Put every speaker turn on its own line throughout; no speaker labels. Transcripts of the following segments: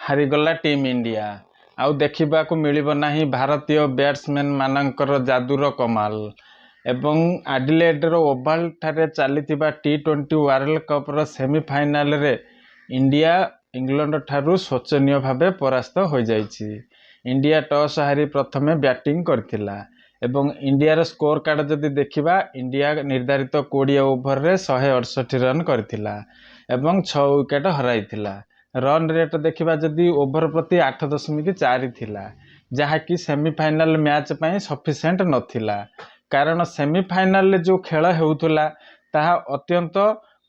ହାରିଗଲା team India. ଆଉ ଦେଖିବାକୁ ମିଳିବ ନାହିଁ ଭାରତୀୟ ବ୍ୟାଟ୍ସମ୍ୟାନ୍ ମାନଙ୍କର ଯାଦୁର କମାଲ। ଏବଂ ଆଡିଲେଡ୍ର ଓଭାଲ ଠାରେ ଚାଲିଥିବା ଟି-20 ୱାର୍ଲଡ କପ୍ର ସେମିଫାଇନାଲରେ ଇଣ୍ଡିଆ ଇଂଲଣ୍ଡ ଠାରୁ ଶୋଚନୀୟ ଭାବେ ପରାସ୍ତ ହୋଇଯାଇଛି। ଇଣ୍ଡିଆ ଟସ୍ ହାରି ପ୍ରଥମେ ବ୍ୟାଟିଂ କରିଥିଲା ଏବଂ ଇଣ୍ଡିଆର ସ୍କୋର କାର୍ଡ଼ ଯଦି ଦେଖିବା, ଇଣ୍ଡିଆ ନିର୍ଦ୍ଧାରିତ 20 ଓଭରରେ 168 ରନ୍ କରିଥିଲା ଏବଂ 6 ୱିକେଟ୍ ହରାଇଥିଲା। ରନ୍ ରେଟ୍ ଦେଖିବା ଯଦି, ଓଭର ପ୍ରତି 8.4 ଥିଲା, ଯାହାକି ସେମିଫାଇନାଲ ମ୍ୟାଚ୍ ପାଇଁ ସଫିସିଏଣ୍ଟ ନଥିଲା। କାରଣ ସେମିଫାଇନାଲରେ ଯେଉଁ ଖେଳ ହେଉଥିଲା, ତାହା ଅତ୍ୟନ୍ତ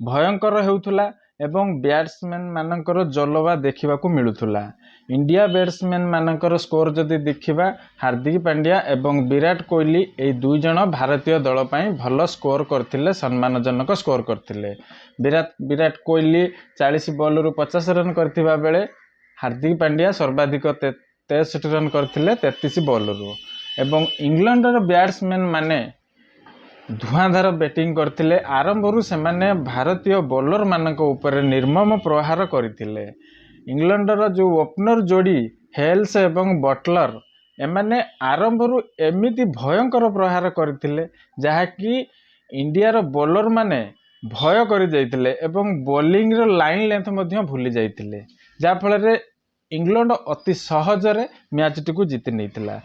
ଭୟଙ୍କର ହେଉଥିଲା ଏବଂ ବ୍ୟାଟ୍ସମ୍ୟାନ୍ ମାନଙ୍କର ଜଲବା ଦେଖିବାକୁ ମିଳୁଥିଲା। ଇଣ୍ଡିଆ ବ୍ୟାଟ୍ସମ୍ୟାନ୍ ମାନଙ୍କର ସ୍କୋର ଯଦି ଦେଖିବା, ହାର୍ଦ୍ଦିକ ପାଣ୍ଡ୍ୟା ଏବଂ ବିରାଟ କୋହଲି, ଏଇ ଦୁଇ ଜଣ ଭାରତୀୟ ଦଳ ପାଇଁ ଭଲ ସ୍କୋର କରିଥିଲେ, ସମ୍ମାନଜନକ ସ୍କୋର କରିଥିଲେ। ବିରାଟ କୋହଲି 40 ବଲରୁ 50 ରନ୍ କରିଥିବା ବେଳେ ହାର୍ଦ୍ଦିକ ପାଣ୍ଡ୍ୟା ସର୍ବାଧିକ 63 ରନ୍ କରିଥିଲେ 33 ବଲରୁ। ଏବଂ ଇଂଲଣ୍ଡର ବ୍ୟାଟ୍ସମ୍ୟାନ୍ ମାନେ ଧୂଆଁଧାର ବ୍ୟାଟିଂ କରିଥିଲେ। ଆରମ୍ଭରୁ ସେମାନେ ଭାରତୀୟ ବୋଲରମାନଙ୍କ ଉପରେ ନିର୍ମମ ପ୍ରହାର କରିଥିଲେ। ଇଂଲଣ୍ଡର ଯେଉଁ ଓପନର ଯୋଡ଼ି ହେଲ୍ସ ଏବଂ ବଟଲର, ଏମାନେ ଆରମ୍ଭରୁ ଏମିତି ଭୟଙ୍କର ପ୍ରହାର କରିଥିଲେ, ଯାହାକି ଇଣ୍ଡିଆର ବୋଲରମାନେ ଭୟ କରିଯାଇଥିଲେ ଏବଂ ବୋଲିଂର ଲାଇନ୍ ଲେନ୍ଥ ମଧ୍ୟ ଭୁଲି ଯାଇଥିଲେ, ଯାହାଫଳରେ ଇଂଲଣ୍ଡ ଅତି ସହଜରେ ମ୍ୟାଚ୍ଟିକୁ ଜିତି ନେଇଥିଲା।